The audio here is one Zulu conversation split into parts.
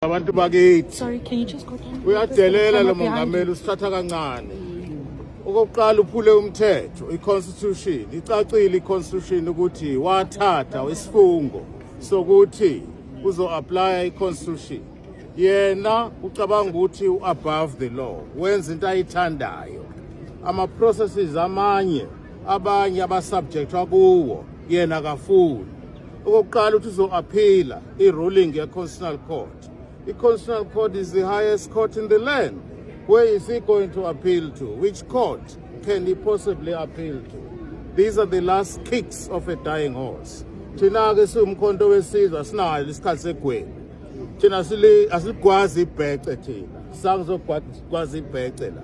Abantu bakithi. Sorry, can you just go down? Uyadelela lo Camera behind mongameli, usithatha kancane. Okokuqala, uphule umthetho, i-constitution. Icacile i-constitution ukuthi wathatha isifungo sokuthi uzo-applya i-constitution. Yena ucabanga ukuthi u-above the law, wenza into ayithandayo. Ama-processes amanye abanye abasubjectwa kuwo, yena akafuni. Okokuqala, uthi uzo-appeala i-ruling ye-Constitutional Court. I-Constitutional Court is the highest court in the land. Where is he going to appeal to? Which court can he possibly appeal to? These are the last kicks of a dying horse. Thina-ke siwuMkhonto weSizwe asinayo isikhathi segwebu. Thina asiligwazi ibhece, thina sangizogwaza ibhece la.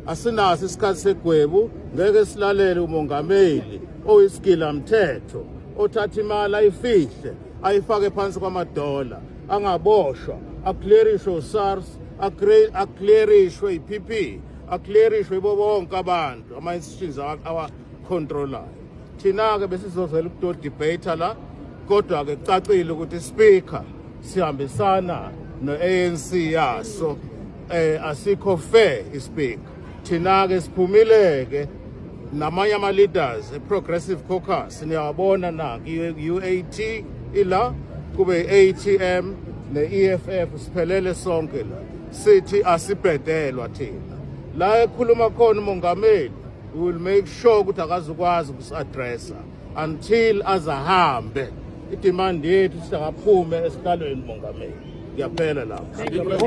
Asinaso isikhathi segwebu. Ngeke silalele umongameli oyisigila mthetho, othatha imali ayifihle, ayifake phansi kwamadola, angaboshwa, aclearishwe uSARS, aclearishwe i-PP, aclearishwe ibo bonke abantu, ama-institutions awacontrolayo. Thina-ke besizozela ukudebate la, kodwa-ke kucacile ukuthi speaker sihambisana no-ANC yaso, asikho fair ispeaker. Thina ke siphumile ke namanye ama leaders e-Progressive Caucus, niyawabona nanki, UAT ila, kube ATM ne-EFF, siphelele sonke la. Sithi asibhedelwa thina. La ekhuluma khona umongameli, we will make sure ukuthi akazukwazi ukusi-addressa until azahambe. Idemand yethu, singaphume esihlalweni mongameli. Ngiyaphela lapho.